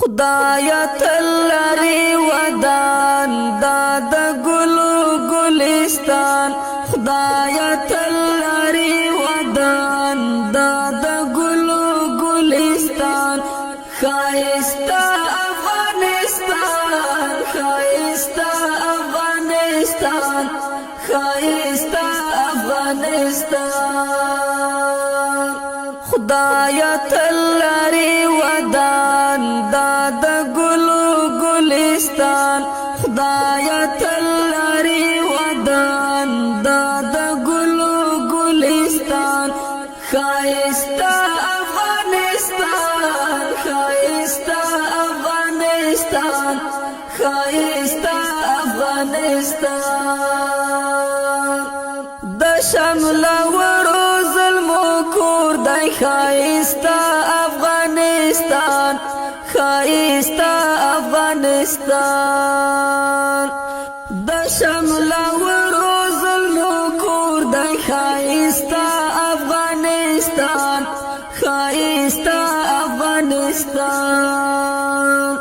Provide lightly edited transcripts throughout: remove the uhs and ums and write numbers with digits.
خدایا تل لري ودان دا د ګلو ګلستان، خدایا تل لري ودان دا د ګلو ګلستان، ښایسته افغانستان، ښایسته افغانستان، ښایسته افغانستان. خدایا تل لري ودان دا د ګلو ګلستان، خدایا تل لري ودان دا د ګلو ګلستان، ښایسته افغانستان، ښایسته افغانستان، ښایسته افغانستان. د شمله ورو زلمو کور دی ښایسته افغانستان، ښایسته افغانستان. د شمله ورو زلمو کور دی ښایسته افغانستان، ښایسته افغانستان.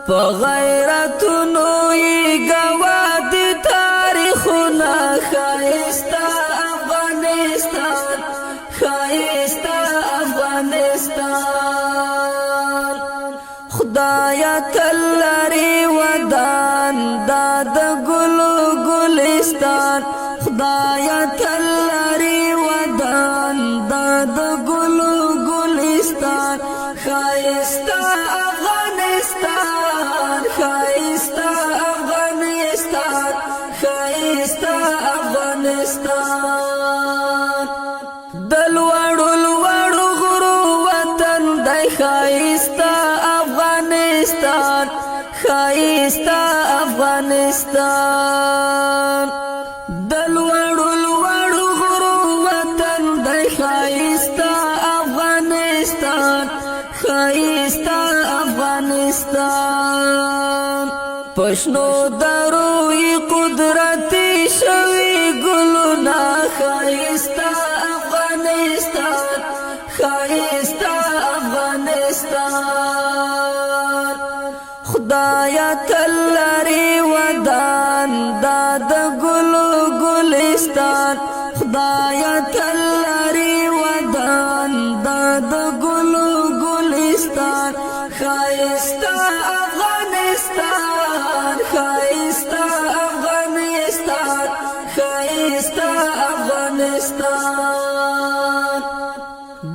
په غیرتونو یې ګواه دي تاریخونه، ښایسته افغانستان، ښایسته افغانستان. خدایا تل لري ودان دا د ګلو ګلستان، خدایا تل لري ودان دا د ګلو ګلستان، ښایسته افغانستان، ښایسته افغانستان، ښایسته افغانستان. د لوړو لوړو غرو وطن دی ښایسته افغانستان، ښایسته افغانستان. د لوړو لوړو غرو وطن دی ښایسته افغانستان، ښایسته افغانستان. په شنو درو یې قدرتي شوي ګلونه، ښایسته افغانستان، ښایسته افغانستان. خدایا تل لري ودان دا د ګلو ګلستان، خدایا تل لري ودان دا د ګلو ګلستان، ښایسته افغانستان، ښایسته افغانستان، ښایسته افغانستان.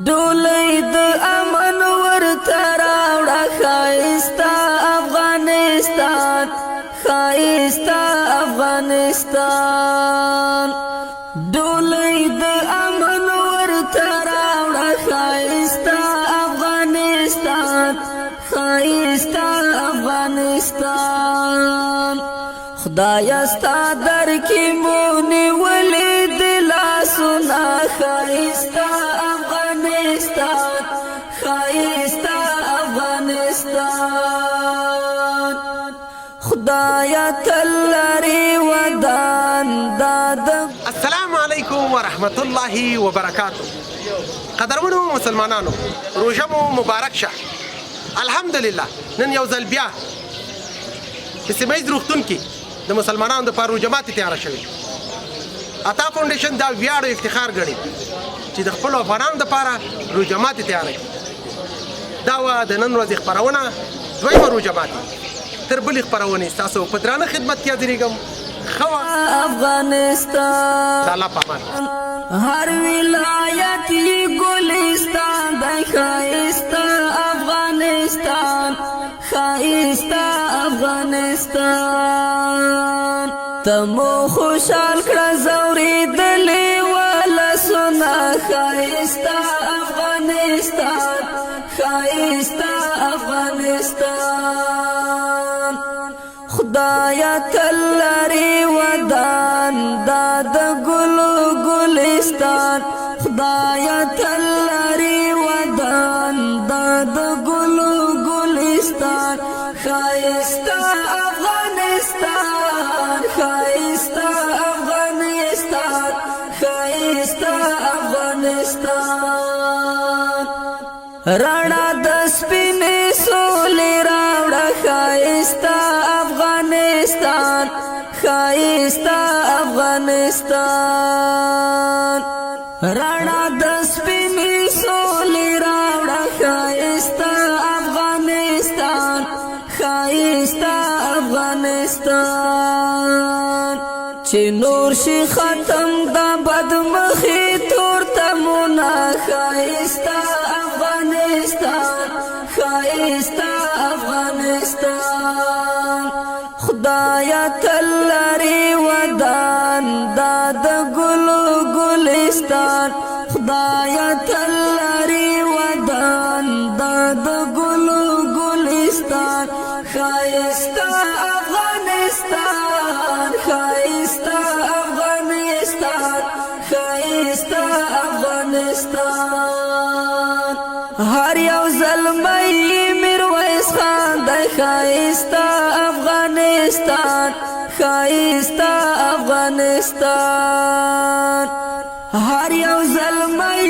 ډولۍ د امن ورته راوړه ښایسته افغانستان، ښایسته افغانستان. ډولۍ د امن ورته راوړه ښایسته افغانستان، ښایسته افغانستان. خدایا ستا در کې مو نیولې د لاسونه، ښایسته افغانستان، ښایسته افغانستان. خدایا تل لري ودان دا د السلام علیکم ورحمت الله وبرکاتو. قدرمنو مسلمانانو، روژه مو مبارک شه. الحمدلله نن یو ځل بیا په سیمه ییز روغتون کې د مسلمانانو دپاره روژه ماتې تیاره شوې. عطا فاونډیشن دا ویاړ او افتخار ګڼي چې د خپلو افغانانو دپاره روژه ماتې تیاره کړي. دا وه د نن ورځې خپرونه دویمه روژه ماتې. تر بلې خپرونې ستاسو په درانه خدمت کې حاضرېږم. ښه وخت. افغانستان. د الله په امان. هر ولایت یې ګلستان دی ښایسته افغانستان، ښایسته افغانستان. ته مو خوشحال کړه زورېدلي ولسونه، ښایسته افغانستان، ښایسته افغانستان. خدایا تل لري ودان دا د ګلو ګلستان، خدایا تل لري ودان دا د ګلو ګلستان، ښایسته افغانستان، ښایسته افغانستان، ښایسته افغانستان. رڼا د سپینې سولې راوړه. ښایسته افغانستان، ښایسته افغانستان. رڼا د سپینې سولې راوړه، ښایسته افغانستان، ښایسته افغانستان. چې نور شي ختم د بدمخي تور تمونه، ښایسته افغانستان، ښایسته افغانستان. خدایا تل لري ودان دا د ګلو ګلستان، خدایا تل لري ودان دا د ګلو ګلستان. ښایسته افغانستان، ښایسته افغانستان، ښایسته افغانستان. هر یو زلمی میرویس خان د، ښایسته افغانستان، ښایسته افغانستان. هر یو زلمی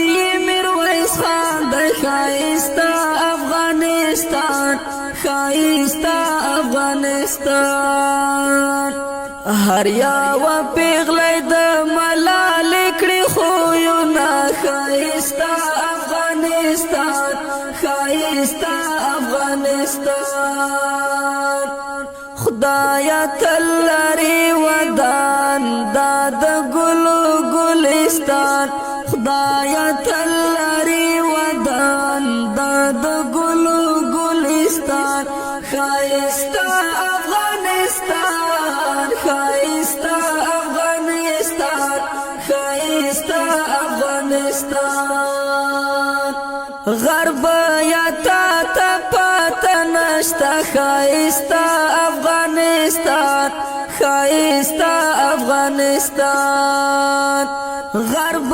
میرویس خان د، ښایسته افغانستان، ښایسته افغانستان. هر یو پیغلی د ملال کړي خویونه، ښایسته افغانستان، ښایسته افغانستان. خدایا تل لري ودان دا د ګلو ګلستان، خدایا تل لري ودان دا د ګلو ګلستان. ښایسته افغانستان، ښایسته افغانستان، ښایسته افغانستان. غرب یا تا ته پته نشته، ښایسته افغانستان، ښایسته افغانستان. غرب